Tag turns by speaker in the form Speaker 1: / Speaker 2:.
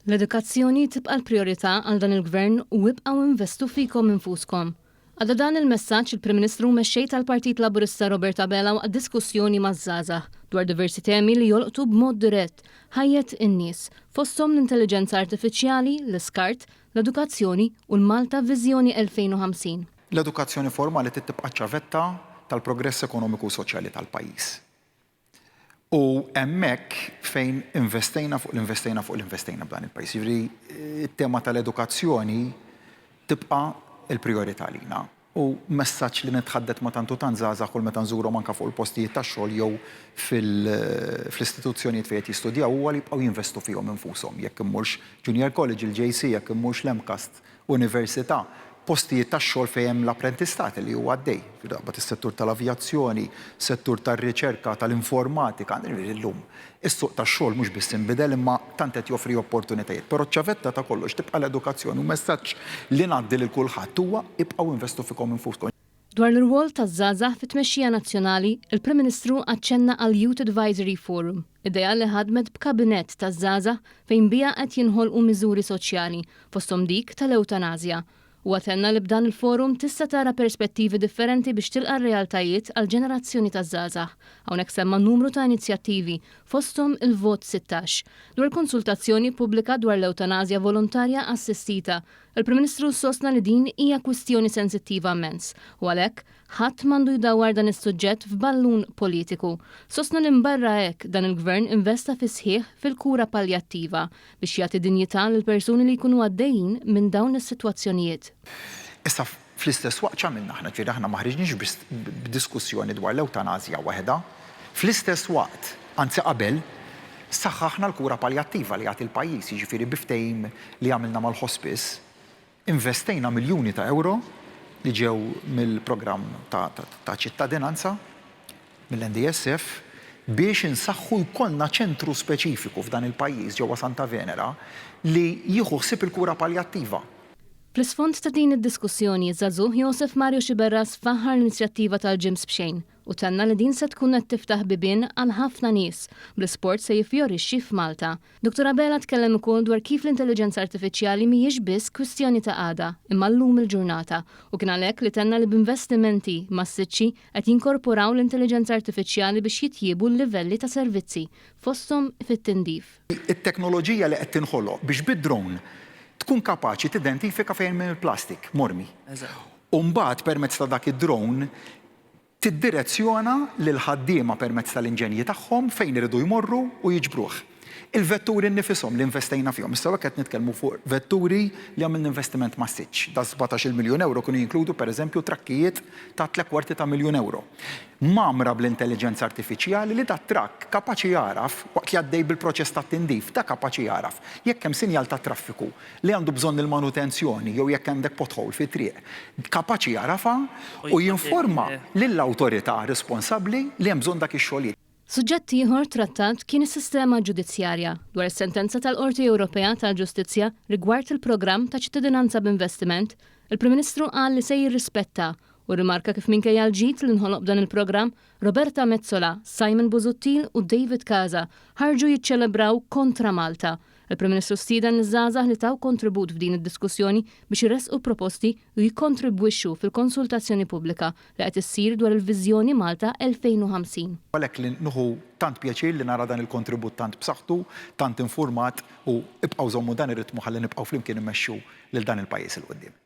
Speaker 1: L-edukazzjoni tibqa' l-prijorità għal dan il-Gvern u ibqgħu investu fikom infuskom. Għadda dan il-messaġġ il-Prim Ministru u Mexxej tal-Partit Laburista Robert Abela waqt diskussjoni maż-żgħażagħ dwar diversi temi li jolqtu b'mod dirett ħajjet in-nies, fosthom l-intelliġenza artifiċjali, l-iskart, l-edukazzjoni u l-Malta Viżjoni 2050.
Speaker 2: L-edukazzjoni formali trid tibqa' ċ-ċavetta tal-progress ekonomiku u soċjali tal-pajjiż. U hemmhekk fejn investejna fuq l-investejna fuq l-investejna b'dan il-pajjiż. Jiġifieri t-tema tal-edukazzjoni tibqa' l-prijorità għalina. U messaġġ li nitħaddet ma' tant u tant żgħażagħ kull meta nżurhom anke fuq il-postijiet tax-xogħol jew fl-istituzzjonijiet fejn qed jistudjaw huwa li jibqgħu jinvestu fihom infushom. Jekk immurx Junior College, il-JC, jekk immurx l-MCAST, università, postijiet tax-xogħol fejn hemm l-apprentistat li huwa għaddej, taqbad is-settur tal-avjazzjoni, settur tar-riċerka, tal-informatika, illum is-suq tax-xogħol mhux biss inbidel imma tant qed joffri opportunitajiet. Però ċ-ċavetta ta' kollox tibqa' l-edukazzjoni u messaġġ li ngħaddi lil kulħadd huwa ibqgħu investu fikom infuskom.
Speaker 1: Dwar l-irwol taż-żgħażagħ fit-tmexxija nazzjonali, il-Prim Ministru aċċenna għall-Youth Advisory Forum, idea li ħadmet b'kabinett taż-żgħażagħ fejn biha qed jinħolqu miżuri soċjali, fosthom dik tal-ewtanasja. Huwa tenna li b'dan il-forum tista' tara perspettivi differenti biex tilqa' r-realtajiet għall-ġenerazzjoni taż-żgħażagħ. Hawnhekk semma numru ta' inizjattivi, fosthom il-Vot 16, dwar konsultazzjoni pubblika dwar l-ewtanasja volontarja assistita, Il-Prim Ministru sostna li din hija kwistjoni sensittiva immens u għalhekk ħadd m'għandu jdawwar dan is-suġġett f'ballun politiku. Sostna li mbarra hekk dan il-Gvern investa fis-sħiħ fil-kura palljattiva biex jagħti dinjità lill-persuni li jkunu għaddejjin minn dawn is-sitwazzjonijiet.
Speaker 2: Issa fl-istess waqt x'għamilna aħna? Ġifieri aħna ma ħriġniex biss b'diskussjoni dwar l-ewtanasja waħedha. Fl-istess waqt, anzi qabel, saħħaħna l-kura paljattiva li jagħti l-pajjiż, jiġifieri bi ftehim li għamilna mal-hospice, investejna miljuni ta' ewro li ġew mill-programm ta' ċittadinanza, mill-NDSF, biex insaħħu jkollna ċentru speċifiku f'dan il-pajjiż ġewwa Santa Venera li jieħu ħsieb il-kura paljattiva.
Speaker 1: Fl-isfond ta' din id-diskussjoni, iż-żagħżugħ Josef Mario Sciberras faħħar l-inizjattiva tal-gyms b'xejn u tenna li din se tkun qed tiftaħ bibien għal ħafna nies, bl-isport se jiffjorixxi f'Malta. Dottor Abela tkellem ukoll dwar kif l-intelliġenza artifiċjali mhijiex biss kwistjoni ta' għada, imma llum il-ġurnata, u kien għalhekk li tenna li b'investimenti massiċċi qed jinkorporaw l-intelliġenza artifiċjali biex jitjiebu l-livelli ta' servizzi, fosthom fit-tindif.
Speaker 2: It-teknoloġija li qed tinħoloq biex bid-drone tkun kapaċi tidentifika fejn hemm il-plastik mormi. U mbagħad permezz ta' dak id-drone tiddirezzjona lill-ħaddiema permezz tal-inġenji tagħhom fejn iridu jmorru u jiġbruh. Il-vetturi nnifishom li investejna fihom, issa hawnhekk qed nitkellmu fuq vetturi li għamilna investiment massiċċ, da sbatax-il miljun ewro kienu jinkludu pereżempju trakkijiet ta' tle kwarti ta' miljun ewro. Mgħammra bl-intelliġenza artifiċjali li dat-trakk kapaċi jagħraf, waqt li għaddej bil-proċess tat-tindif, da kapaċi jagħraf jekk hemm sinjal tat-traffiku li għandu bżonn il-manutenzjoni jew jekk għandek pothole fit-triq, kapaċi jagħrafha u jinforma lill-awtorità responsabbli li hemm bżonn dak ix-xogħlijiet.
Speaker 1: Suġġett ieħor trattat kien is-sistema ġudizzjarja, dwar is-sentenza tal-Qorti Ewropea tal-Ġustizzja rigward il-programm ta' ċittadinanza b'investiment, il-Prim Ministru qal li se jirrispetta u rrimarka kif minkejja l-ġid li nħoloq b'dan il-programm, Roberta Metsola, Simon Busuttil u David Casa ħarġu jiċċelebraw kontra Malta. Il-Prim Ministru stieden liż-żgħażagħ li taw kontribut f'din id-diskussjoni biex iressqu proposti u jikkontribwixxu fil-konsultazzjoni pubblika li qed issir dwar il-Viżjoni Malta 2050.
Speaker 2: Għalhekk li nieħu tant pjaċir li nara dan il-kontribut tant b'saħħtu, tant infurmat u ibqgħu żommu dan ir-ritmu ħalli nibqgħu flimkien immexxu lil dan il-pajjiż 'il quddiem.